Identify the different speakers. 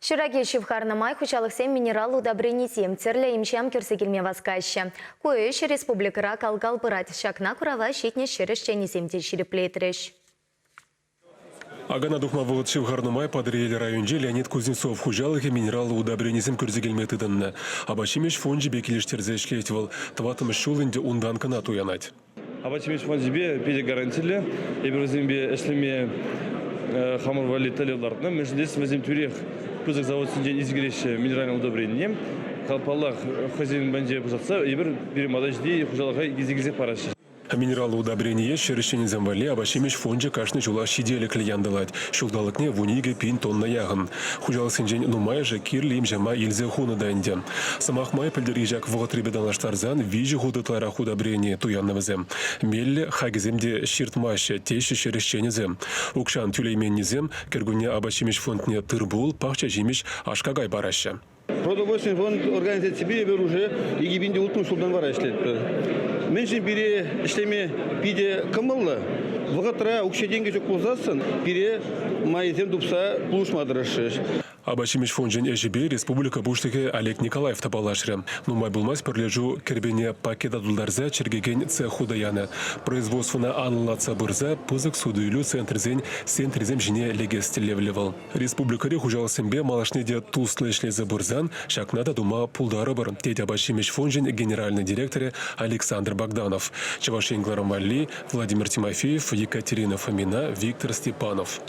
Speaker 1: Ҫураки ҫывхарнӑ май хуҫалӑхсем минерал удобренисем, тӗрлӗ им-ҫам кӳрсе килме васкаҫҫӗ. Ку ӗҫ республикӑра кал-кал пырать. Ҫакна курава ҫитнӗ ҫӗр ӗҫченӗсем те ҫирӗплетрӗҫ.
Speaker 2: Акана тухма вӑхӑт ҫывхарнӑ май Патӑрьел районӗнчи Леонид Кузнецов хуҫалӑхӗ минераллӑ удобренисем кӳрсе килме тытӑннӑ. Апат-ҫимӗҫ фончӗпе килӗштерсе ӗҫлет вӑл. Тӑваттӑмӗш ҫул ӗнтӗ унтан кӑна туянать.
Speaker 3: Апат-ҫимӗҫ фончӗпе питӗ гарантиллӗ. Эпир вӗсемпе ӗҫлеме хамӑр валли тӗллев лартнӑ. Мӗншӗн тесен вӗсем тӳрех пысӑк заводсенчен илсе килеҫҫӗ минеральное удобренине. Паллах, хӑйсен патӗнче пушатса эпир пирӗн пата ҫити хуҫалӑха илсе килсех параҫҫӗ.
Speaker 2: Минераллӑ удобрение ҫӗр ӗҫченӗсем валли апат-ҫимӗҫ фончӗ кашни ҫулах ҫителӗклӗ янтӑлать. Ҫулталӑкне 12 000 тонна яхӑн. Хуҫалӑхсенчен нумайӑшӗ кирлӗ им-ҫама илсе хунӑ та ӗнтӗ. Сӑмах май, пӗлтӗрхи ҫак вӑхӑтрипе танлаштарсан виҫӗ хут ытларах удобрени туяннӑ вӗсем. Меллӗ, хакӗсем те ҫыртмаҫҫӗ, теҫҫӗ ҫӗр ӗҫченӗсем. Укҫан тӳлейменнисем кӗркунне апат-ҫимӗҫ фондне тыр-пул, пахча-ҫимӗҫ, аш-какай параҫҫӗ.
Speaker 4: Продовольственный фонд организаципе эпир уже 2060 ҫултан вара ӗҫлетпӗр. Мӗншӗн пире ӗҫлеме питӗ кӑмӑллӑ? Вӑхӑтра укҫа-тенкӗ ҫук пулсассӑн пире майсем тупса пулӑшма тӑрӑшрӗҫ.
Speaker 2: Апат-ҫимӗҫ фончӗн ӗҫӗпе республика Пуҫлӑхӗ Олег Николаев та паллашрӗ. Нумай пулмасть пӗрлешӳ кӗрпене пакета тултарса чӗркекен цех хута янӑ. Производствӑна анлӑлатса пырса пысӑк суту-илӳ центрӗсен центрӗсем ҫине лекес тӗллевлӗ вӑл. Республикӑри хуҫалӑхсемпе малашне те туслӑ ӗҫлесе пырсан ҫакна та тума пултарӑпӑр, тет апат-ҫимӗҫ фончӗн генеральнӑй директорӗ Александр Богданов. Чӑваш Ен кӑларӑм валли Владимир Тимофеев, Екатерина Фомина, Виктор Степанов.